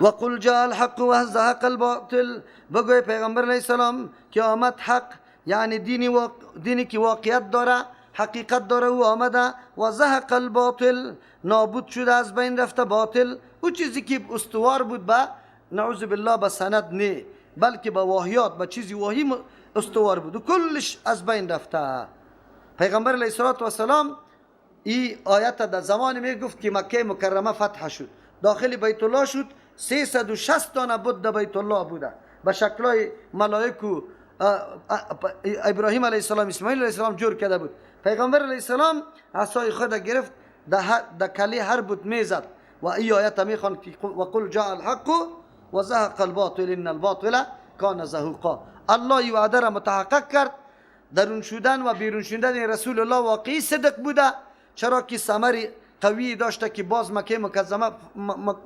و قل جاء الحق و زهق الباطل، بگوی پیغمبر علیه السلام که آمد حق، یعنی دینی که واقعیت داره، حقیقت داره، او آمده. و زهق الباطل، نابود شده، از بین رفته باطل، او چیزی که استوار بود به نعوذ بالله به سند نه، بلکه به واهیات، به چیزی واهی استوار بود و کلش از بین رفته. پیغمبر علیه السلام این آیت در زمان می گفت که مکه مکرمه فتح شد، داخل بیت الله شد، 360 دانه بت در بیت الله بوده به شکلای ملائک و ابراهیم علیه السلام، اسماعیل علیه السلام جور کرده بود. پیغمبر علیه السلام عصای خود گرفت، در کلی هر بت میزد و این آیت میخوان که و قل جاء الحق و زهق الباطل ان الباطل کان زهوقا. الله این وعده را متحقق کرد. درون شدن و بیرون شدن رسول الله واقعی صدق بوده، چرا که ثمر قوی داشته که باز مکه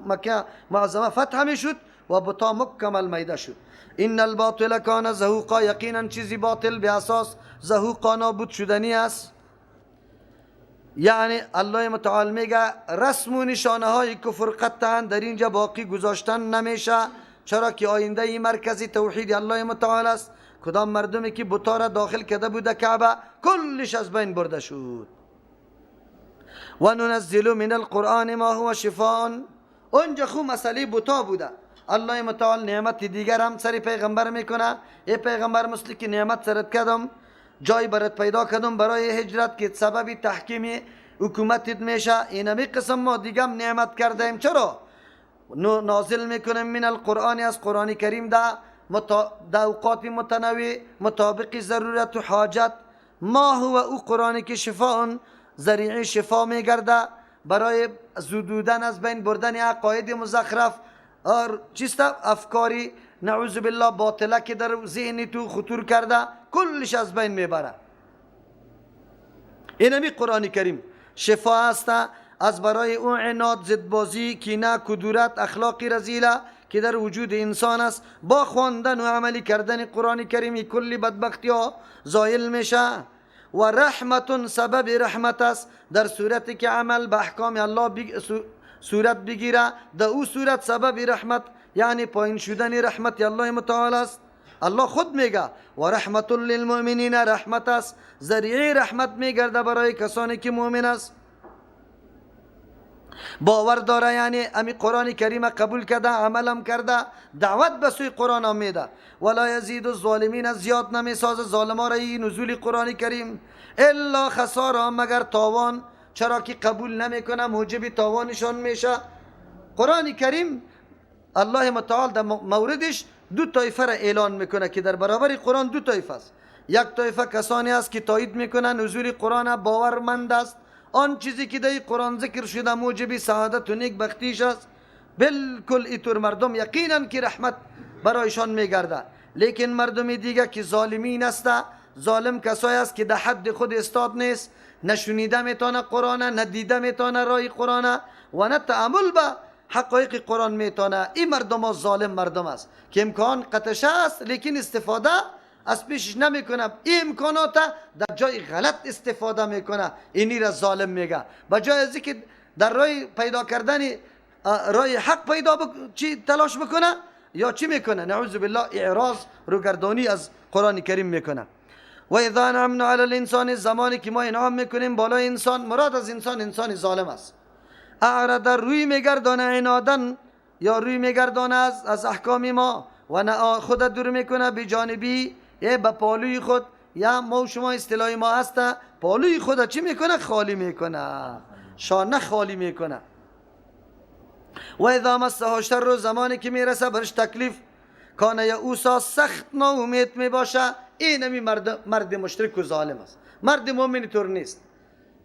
مکه معظمه فتح میشد و بتا مکمل میده شد. ان الباطل کان زهوقا، یقینا چیزی باطل به اساس زهوقا نابود شدنی است. یعنی الله متعال میگه رسم و نشانه های کفر قطعا در اینجا باقی گذاشتن نمیشه، چرا که آینده این مرکزی توحید الله متعال است. کدام مردمی که بتا را داخل کرده بوده کعبه کلش از بین برده شد. و ننزل من القرآن ما هو شفاء، اونجا خو مسئله بتا بوده. الله متعال نعمت دیگر هم سر پیغمبر میکنه. ای پیغمبر مثل که نعمت سرت کردم، جای برات پیدا کردم برای هجرت که سبب تحکیم حکومتت میشه، اینمی قسم ما دیگه هم نعمت کردیم. چرا؟ نازل میکنیم من القرآن، از قرآن کریم در اوقات متنوع مطابق ضرورت و حاجت. ما هو او قرآنی که شفاء، ذریعه شفا میگرده برای زدودن از بین بردن عقاید مزخرف، چیست افکاری نعوذ بالله باطله که در ذهن تو خطور کرده کلش از بین میبره. اینمی قرآن کریم شفا است از برای اون عناد، زدبازی، کینه، کدورت، اخلاق رذیله که در وجود انسان است. با خواندن و عملی کردن قرآن کریم کلی بدبختی ها زایل میشه. و رحمت، سبب رحمت است در صورتی که عمل به احکام الله صورت بگیره، در او صورت سبب رحمت یعنی پایین شدن رحمت الله متعال است. الله خود میگه و رحمت للمؤمنین، رحمت است، ذریعه رحمت میگرده برای کسانی که مؤمن است، باور داره، یعنی امی قرآن کریم قبول کرده، عملم کرده، دعوت به سوی قرآن آمیده. ولا یزید الظالمین، زیاد نمیسازه ظالما را نزول قرآن کریم الا خسارا، مگر تاوان، چرا که قبول نمیکنه موجب تاوانشان میشه. قرآن کریم الله متعال در موردش دو طایفه را اعلان میکنه که در برابر قرآن دو طایفه است. یک طایفه کسانی است که تایید میکنه نزول قرآن، باورمند است، آن چیزی که در قرآن ذکر شده موجب سعادت و نیک بختیش است، بالکل ایتور مردم یقینا که رحمت برایشان میگرده. لیکن مردم دیگه که ظالمین است، ظالم کسایی است که در حد خود استاد نیست، نشنیده میتونه قرآن، نه دیده میتونه رای قرآن و نه تعامل به حقایق قرآن میتونه. این مردم ها ظالم مردم است که امکان قطشه است لیکن استفاده از پیشش نمیکنه، این امکانات در جای غلط استفاده میکنه، اینی را ظالم میگه. با جای از اینکه در راه پیدا کردن راه حق پیدا چی تلاش بکنه یا چی میکنه، نعوذ بالله اعراض روگردانی از قرآن کریم میکنه. و اذا انعمنا علی الانسان، زمانی که ما انعام میکنیم بالای انسان، مراد از انسان انسان ظالم است، اعرض روی میگردانه عنادن یا روی میگردانه از احکام ما و نه خود دور میکنه به جانبی، یا به پالوی خود، یا ما و شما اصطلاح ما هست پالوی خود چی میکنه؟ خالی میکنه، شانه خالی میکنه. و اذا مسه الشر، زمانی که میرسه برش تکلیف، کان یئوسا، سخت ناامید میباشه. اینمی مرد مشرک و ظالم است. مرد مؤمن طور نیست.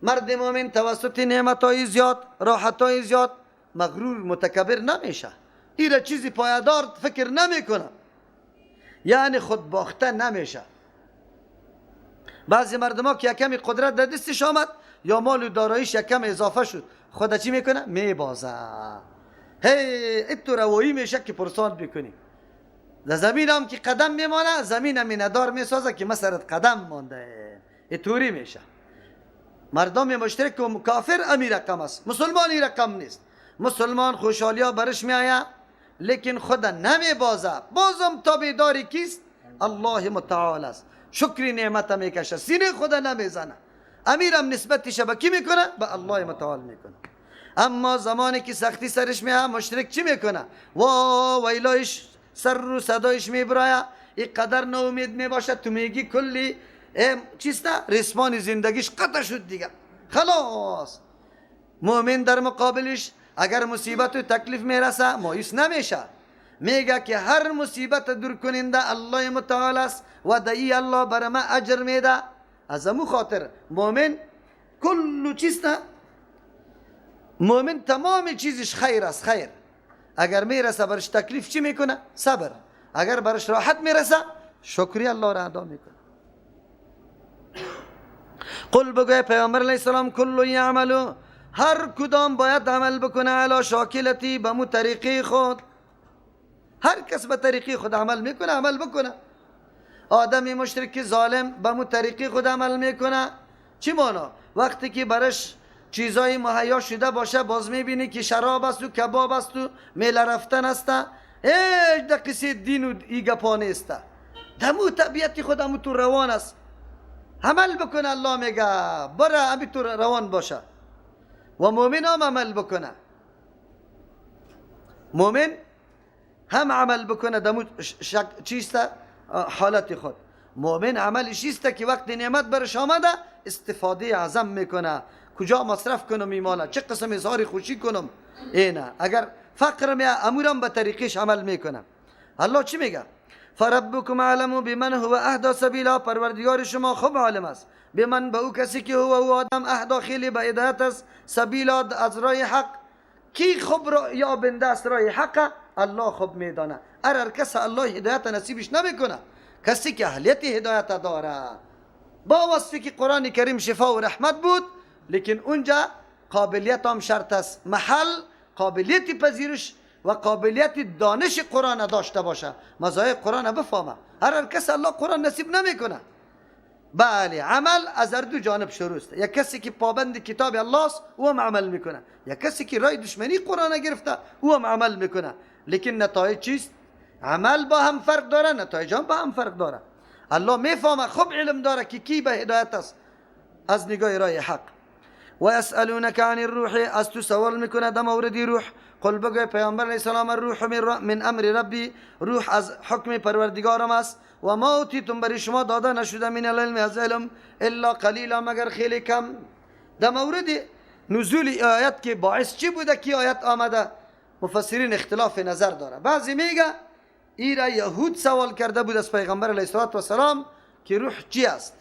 مرد مؤمن توسط نعمتهای زیاد، راحتهای زیاد مغرور متکبر نمیشه، ایره چیزی پایدار فکر نمیکنه، یعنی خود باخته نمیشه. بعضی مردم ها که یکمی قدرت در دستش آمد یا مال و داراییش یکم اضافه شد، خود چی میکنه؟ میبازه. هی اتو روایی میشه که پرسان بکنی. در زمین هم که قدم میمانه، زمین هم ندار میسازه که مسرت قدم مانده، اتوری میشه. مردم مشرک و کافر امی رقم است، مسلمان ای رقم نیست. مسلمان خوشحالی ها برش میآید، لیکن خود نمی بازه، بازم تابعداری کیست؟ الله متعال است. شکری نعمت میکشه، سینه خود نمیزنه. امیرم نسبتش به کی میکنه؟ به الله متعال میکنه. اما زمانی که سختی سرش میاد مشرک چی میکنه؟ وا ویلایش سر رو صدایش میبرایه، این قدر ناامید میباشه، تو میگی کلی چیست؟ رسمان زندگیش قطع شد دیگه، خلاص. مؤمن در مقابلش اگر مصیبت و تکلیف میرسه مایوس نمیشه، میگه که هر مصیبت دور کننده الله متعال است و دعی الله بر ما اجر میده. از امو خاطر مؤمن کل چیست؟ مؤمن تمام چیزش خیر است، خیر. اگر میرسه برش تکلیف چی میکنه؟ صبر. اگر برش راحت میرسه شکری الله را ادا میکنه. قل بگوی پیامبر علیه السلام کل یعملو، هر کدام باید عمل بکنه علی شاکلتی، به مو طریقه خود. هر کس به طریقه خود عمل میکنه عمل بکنه. آدمی مشرک ظالم به مو طریقه خود عمل میکنه. چی مانا؟ وقتی که برش چیزای مهیا شده باشه باز میبینی که شراب است و کباب است و میله رفتن است، هیچ در قصه دین و ای گپا نیست، دمو طبیعت خود همو تو روان است. عمل بکنه، الله میگه بره همی تو روان باشه. و مؤمن هم عمل بکنه، مؤمن هم عمل بکنه دمو چیست حالت خود. مؤمن عملش است که وقت نعمت برش آمده استفاده اعظم میکنه، کجا مصرف کنم ایمانا، چه قسم اظهار خوشی کنم. اینه اگر فقر می امورم به طریقش عمل میکنه. الله چی میگه؟ فربکم اعلم بمن هو اهدی سبیلا، پروردگار شما خوب عالم است بمن، به او کسی که هو او آدم اهدا خیلی به هدایت است، سبیلا از راه حق. کی خوب را یا بنده است راه حق؟ الله خوب میدانه. هر کس الله هدایت نصیبش نمیکنه، کسی که اهلیت هدایت داره. با وصفی که قرآن کریم شفا و رحمت بود، لیکن اونجا قابلیت هم شرط است. محل قابلیت پذیرش و قابلیت دانش قرآن داشته باشه، مزایای قرآن بفهمه. هر کس الله قرآن نصیب نمیکنه. بله عمل از هر دو جانب شروع است. یک کسی که پابند کتاب الله است او هم عمل میکنه، یک کسی که رای دشمنی قرآن گرفته او هم عمل میکنه. لیکن نتایج چیست؟ عمل با هم فرق داره، نتایج هم با هم فرق داره. الله میفهمه، خوب علم داره که کی به هدایت است از نگاه رای حق. و یسألونک عن الروح، از تو سوال میکنه در مورد روح. قل بگوی پیامبر علیه السلام الروح من امر ربی، روح از حکم پروردگارم است. و ما اوتیتم، برای شما داده نشده من العلم از علم الا قلیلا، مگر خیلی کم. در مورد نزول آیت که باعث چی بوده که آیت آمده، مفسرین اختلاف نظر داره. بعضی میگه ایرا یهود سوال کرده بود از پیغمبر علیه السلام که روح چی است.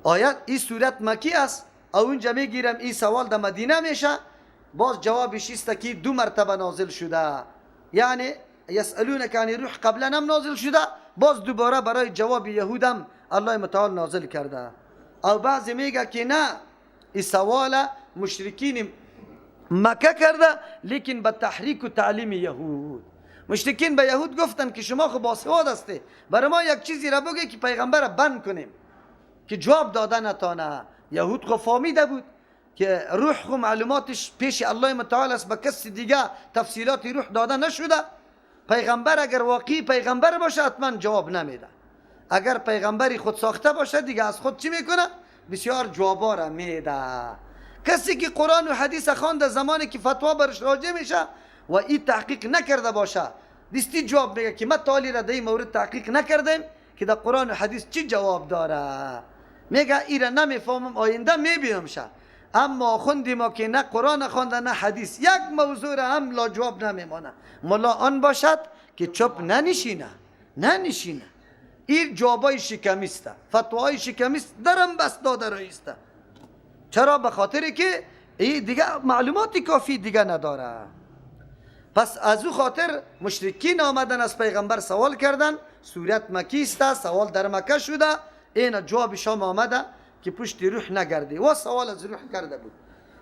آیت این صورت مکی است، او اونجا میگیرم این سوال در مدینه میشه. باز جوابش است که دو مرتبه نازل شده، یعنی یسألونک عن الروح قبلا هم نازل شده، باز دوباره برای جواب یهودم الله متعال نازل کرده. او بعضی میگه که نه، این سوال مشرکین مکه کرده، لیکن به تحریک و تعلیم یهود. مشرکین به یهود گفتن که شما خب باسواد هستی، برای ما یک چیزی را بگه که پیغمبر بند کنیم که جواب داده نتانه. یهود خب فهمیده بود که روح خو معلوماتش پیش الله متعال است، به کسی دیگه تفصیلات روح داده نشده. پیغمبر اگر واقعی پیغمبر باشه حتما جواب نمیده، اگر پیغمبری خود ساخته باشه دیگه از خود چی میکنه؟ بسیار جوابا را میده. کسی که قرآن و حدیث خوانده زمانی که فتوا برش راجع میشه و این تحقیق نکرده باشه، دستی جواب میگه که ما تالی را در این مورد تحقیق نکردیم که در قرآن و حدیث چی جواب داره. میگه ایره نمیفهمم، آینده میبینم شه. اما خوندی ما که نه قرآن خوانده نه حدیث، یک موضوع را هم لا جواب نمیمانه. ملا آن باشد که چپ ننشینه، ننشینه. این جوابای شکمیسته، فتوای شکمیست درم بس داده رایسته. چرا؟ به خاطر که این دیگه معلومات کافی دیگه نداره. پس از او خاطر مشرکین آمدن از پیغمبر سوال کردن، صورت مکی است، سوال در مکه شده، این جواب شام آمده که پشت روح نگردی. و سوال از روح کرده بود.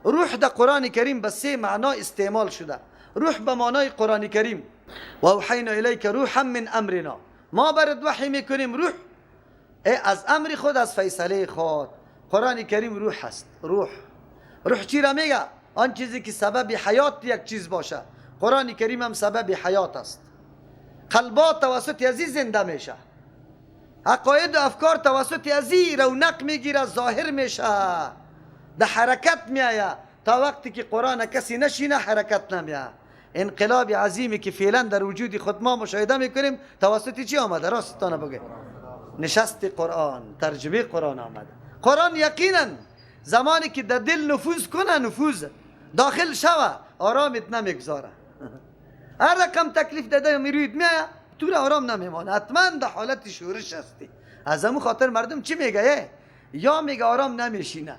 روح در قرآن کریم به سه معنا استعمال شده. روح به معنای قرآن کریم، و اوحینا الیک روحا من امرنا، ما برات وحی میکنیم روح از امر خود، از فیصله خود. قرآن کریم روح است. روح، روح چی را میگه؟ آن چیزی که سبب حیات یک چیز باشه. قرآن کریم هم سبب حیات است. قلبات توسط ازی زنده میشه، عقاید و افکار توسط ازی رونق میگیره، ظاهر میشه، ده حرکت میآید. تا وقتی که قرآن کسی نشینه حرکت نمیآید. انقلاب عظیمی که فعلا در وجود خود ما مشاهده میکنیم توسط چی آمده؟ راستتان بگه، نشست قرآن، ترجمه قرآن آمده. قرآن یقینا زمانی که در دل نفوذ کنه، نفوذ داخل شوه، آرامت نمیگذاره. هر رقم تکلیف داده میروید میایه تو را آرام نمیمانه، حتما در حالت شورش هستی. از همون خاطر مردم چی میگه؟ یا میگه آرام نمیشینه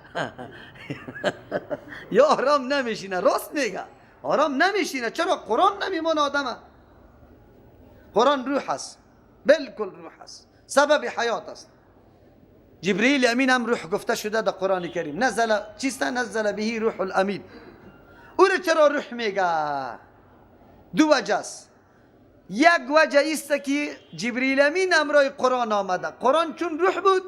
یا آرام نمیشینه. راست میگه، آرام نمیشینه. چرا؟ قرآن نمیمانه آدمه. قرآن روح است، بالکل روح است، سبب حیات است. جبرئیل امین هم روح گفته شده در قرآن کریم. نزل چیست؟ نزل به روح الامین. او را چرا روح میگه؟ دو وجه است. یک وجه است که جبرئیل امین امرای قرآن آمده. قرآن چون روح بود،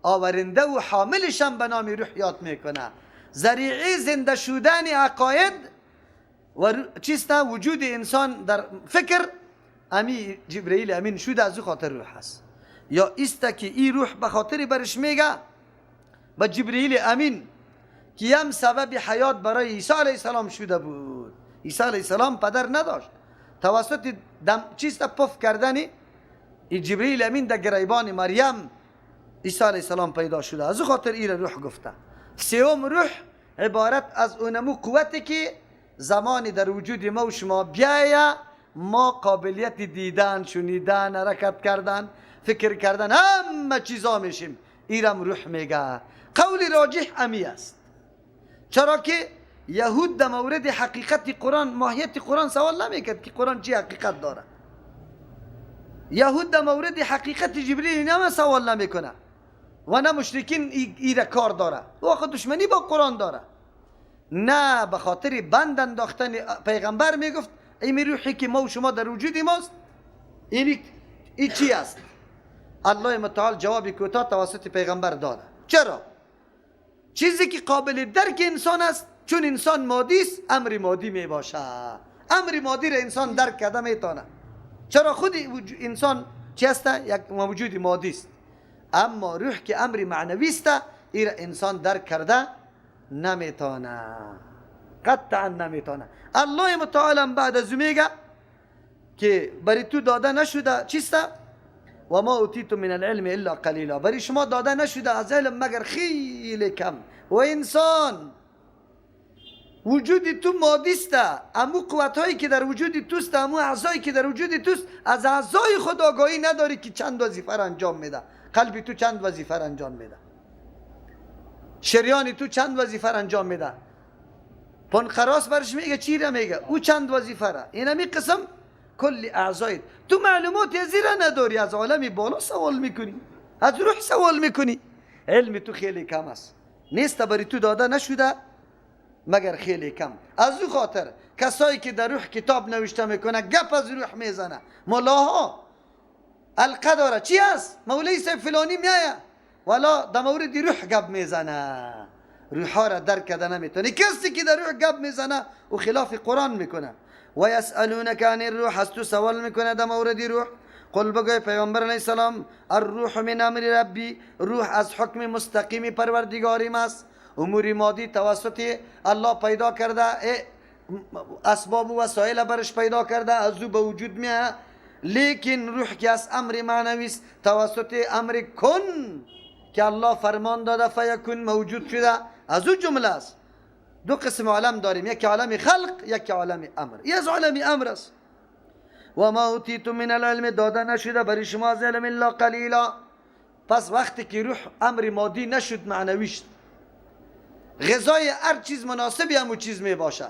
آورنده و حاملش هم به نام روح یاد میکنه. ذریعه زنده شدن عقاید و چیست؟ وجود انسان در فکر امی جبرئیل امین شده، از او خاطر روح است. یا است که این روح به خاطر برش میگه به جبرئیل امین که هم سبب حیات برای عیسی علیه السلام شده بود. عیسی علیه السلام پدر نداشت، توسط دم چیست پف کردن جبرئیل امین در گریبان مریم عیسی علیه السلام پیدا شده، از او خاطر این روح گفته. سوم روح عبارت از اونمو قوتی که زمانی در وجود ما و شما بیایه، ما قابلیت دیدن، شنیدن، حرکت کردن، فکر کردن، همه چیزا میشیم. ایرم روح میگه. قول راجح امی است. چرا که یهود در مورد حقیقت قرآن، ماهیت قرآن سوال نمیکرد که قرآن چی حقیقت داره. یهود در مورد حقیقت جبریل نه سوال نمیکنه و نه مشرکین ایره کار داره، او خود دشمنی با قرآن داره. نه به خاطر بند انداختن پیغمبر میگفت این روحی که ما و شما در وجود ماست این چی است؟ الله متعال جواب کوتاه توسط پیغمبر داده. چرا؟ چیزی که قابل درک انسان است، چون انسان مادی است، امر مادی می باشه. امر مادی را انسان درک کرده میتونه. چرا؟ خود انسان چی است؟ یک موجود مادی است. اما روح که امر معنوی است، این را انسان درک کرده نمیتونه، قطعا نمیتونه. الله متعال بعد از میگه که برای تو داده نشده چیست؟ و ما اوتیتم من العلم الا قلیلا. برای شما داده نشده از علم مگر خیلی کم. و انسان وجود تو مادی است، امو قوت هایی که در وجود توست، امو اعضایی که در وجود توست، از اعضای خود آگاهی نداری که چند وظیفه را انجام میده. قلب تو چند وظیفه را انجام میده، شریان تو چند وظیفه را انجام میده، پنقراس برش میگه چی را میگه، او چند وظیفه را. این همی قسم کل اعضایت تو معلومات از را نداری، از عالم بالا سوال میکنی، از روح سوال میکنی. علم تو خیلی کم است، نیست برای تو داده نشده مگر خیلی کم. از او خاطر کسایی که در روح کتاب نوشته میکنه، گپ از روح میزنه، ملاها القه داره چی است؟ مولوی صاحب فلانی میایه والا در مورد روح گپ میزنه، روح را درک کرده نمیتونه. کسی که در روح گپ میزنه او خلاف قرآن میکنه. و یسألونک عن الروح، از تو سوال میکنه در مورد روح. قل بگوی پیامبر علیه السلام الروح من امر ربی، روح از حکم مستقیم پروردگاریم است. امور مادی توسط الله پیدا کرده، اسباب و وسایل برش پیدا کرده، از او به وجود میاد. لیکن روح که از امر معنوی است، توسط امر کن که الله فرمان داده فیکون موجود شده، از او جمله است. دو قسم عالم داریم، یکی عالم خلق، یکی عالم امر. این از عالم امر است. و ما اوتیتم من العلم، داده نشده برای شما از علم الا قلیلا. پس وقتی که روح امر مادی نشد، معنوی شد. غذای هر چیز مناسبی همون چیز می باشه.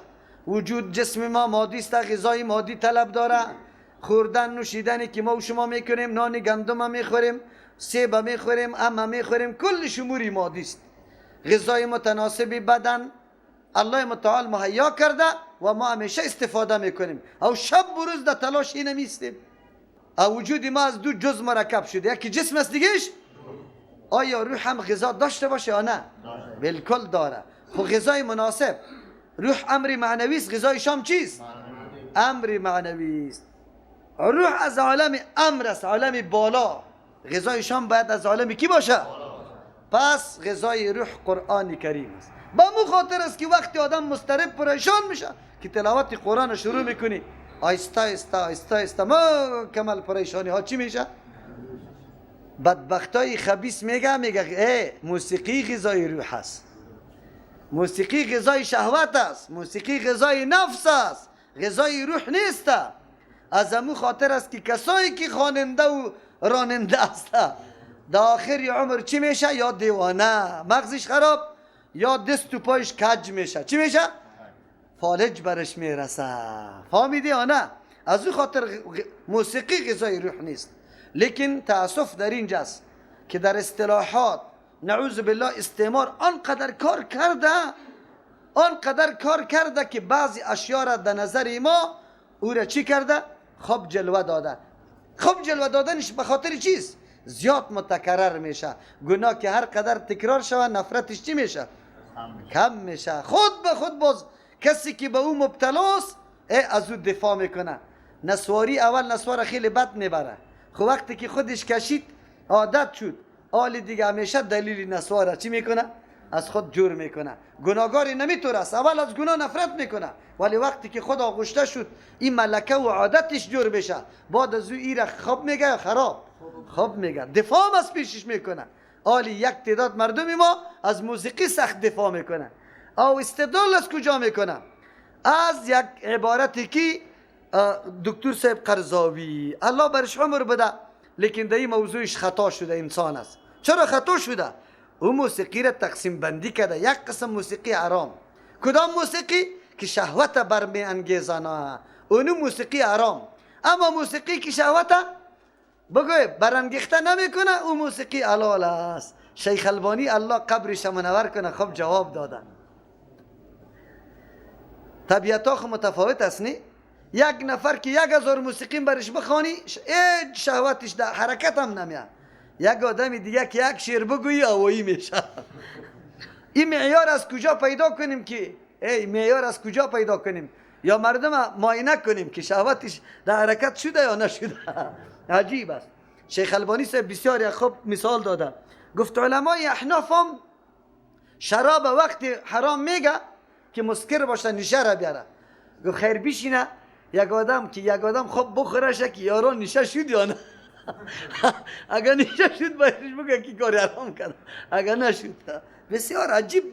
وجود جسم ما مادی است، غذای مادی طلب داره. خوردن نوشیدنی که ما و شما میکنیم، نان گندم میخوریم، سیب میخوریم، اما میخوریم، کل شموری مادی است. غذای متناسب بدن الله متعال مهیا کرده و ما همیشه استفاده میکنیم. او شب و روز در تلاش اینه میستیم. او وجود ما از دو جزء مرکب شده، یکی جسم است، دیگهش آیا روح هم غذا داشته باشه یا نه؟ بالکل داره. خب غذای مناسب. روح امر معنوی است، غذای شام چیست؟ امر معنوی است. روح از عالم امر است، عالم بالا. غذایشان باید از عالم کی باشه؟ پس غذای روح قرآن کریم است. با مو خاطر است که وقتی آدم مضطرب پریشان میشه که تلاوت قرآن شروع میکنی، آیسته آیسته آیسته آیسته ما کمال پریشانی ها چی میشه؟ بدبختای خبیث میگه ای موسیقی غذای روح است، موسیقی غذای شهوت است، موسیقی غذای نفس است، غذای روح نیست. از امو خاطر است که کسایی که خواننده و راننده است در آخر عمر چی میشه؟ یا دیوانه مغزش خراب، یا دست و پایش کج میشه. چی میشه؟ فالج برش میرسه. فهمیدی یا نه؟ از او خاطر موسیقی غذای روح نیست. لیکن تاسف در اینجاست که در اصطلاحات نعوذ بالله استعمار آنقدر کار کرده، آنقدر کار کرده که بعضی اشیا را در نظر ما او را چی کرده؟ خوب جلوه داده. خوب جلوه دادنش به خاطر چیست؟ زیاد متکرر میشه. گناه که هر قدر تکرار شود نفرتش چی میشه؟ کم میشه. خود به خود باز کسی که به او مبتلاست از او دفاع میکنه. نسواری اول نسوار خیلی بد میبره، خب وقتی که خودش کشید عادت شد، آل دیگه همیشه دلیل نسواره چی میکنه؟ از خود جور میکنه. گناهگاری نمیتونه است، اول از گناه نفرت میکنه، ولی وقتی که خود آغشته شد این ملکه و عادتش جور بشه، بعد از او ایره خوب میگه یا خراب؟ خوب میگه، دفاع از پیشش میکنه. آلی یک تعداد مردم ما از موسیقی سخت دفاع میکنه. او استدلال از کجا میکنه؟ از یک عبارتی که دکتر صاحب قرضاوی الله برش عمر بده، لیکن در این موضوعش خطا شده انسان است. چرا خطا شده؟ او موسیقی را تقسیم بندی کرده. یک قسم موسیقی حرام. کدام موسیقی؟ که شهوت برمی انگیزانه، اونو موسیقی حرام. اما موسیقی که شهوت بگوی برانگیخته نمیکنه، او موسیقی حلال است. شیخ البانی الله قبرش منور کنه، خب جواب دادن. طبیعت ها متفاوت است نی؟ یک نفر که 1000 موسیقی برش بخوانی هیچ شهوتش در حرکت هم نمیاد. یک آدم دیگه که یک شعر بگویی هوایی میشه. این معیار از کجا پیدا کنیم که ای معیار از کجا پیدا کنیم؟ یا مردم معاینه کنیم که شهوتش در حرکت شده یا نشده. عجیب است. شیخ البانی صاحب بسیار خوب مثال داده. گفت علمای احناف هم شراب وقتی حرام میگه که مسکر باشه نشه را بیاره. گفت خیر بیشینه یک آدم که یک آدم خوب بخورشه که یاران نشه شد یا نه. اگر نشه شد بایدش بگه که کاری حرام کرد، اگر نشد. بسیار عجیب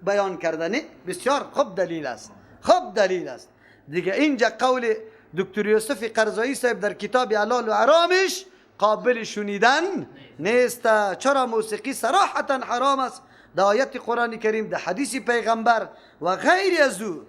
بیان کردنه، بسیار خوب دلیل است، خوب دلیل است. دیگه اینجا قول دکتر یوسف قرضاوی صاحب در کتاب حلال و حرامش قابل شنیدن نیست. چرا موسیقی صراحتا حرام است در آیت قرآن کریم، در حدیث پیغمبر و غیر از او.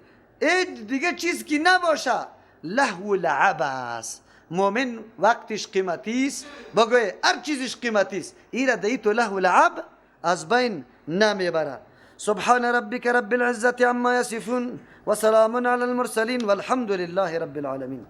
دیگه چیز که نباشه لهو و لعب است. مؤمن وقتش قیمتی است، بگوی هر چیزش قیمتی است، ایره دیگه تو لهو و لعب از بین نمیبره. سبحان ربك رب العزة عما يصفون وسلام على المرسلين والحمد لله رب العالمين.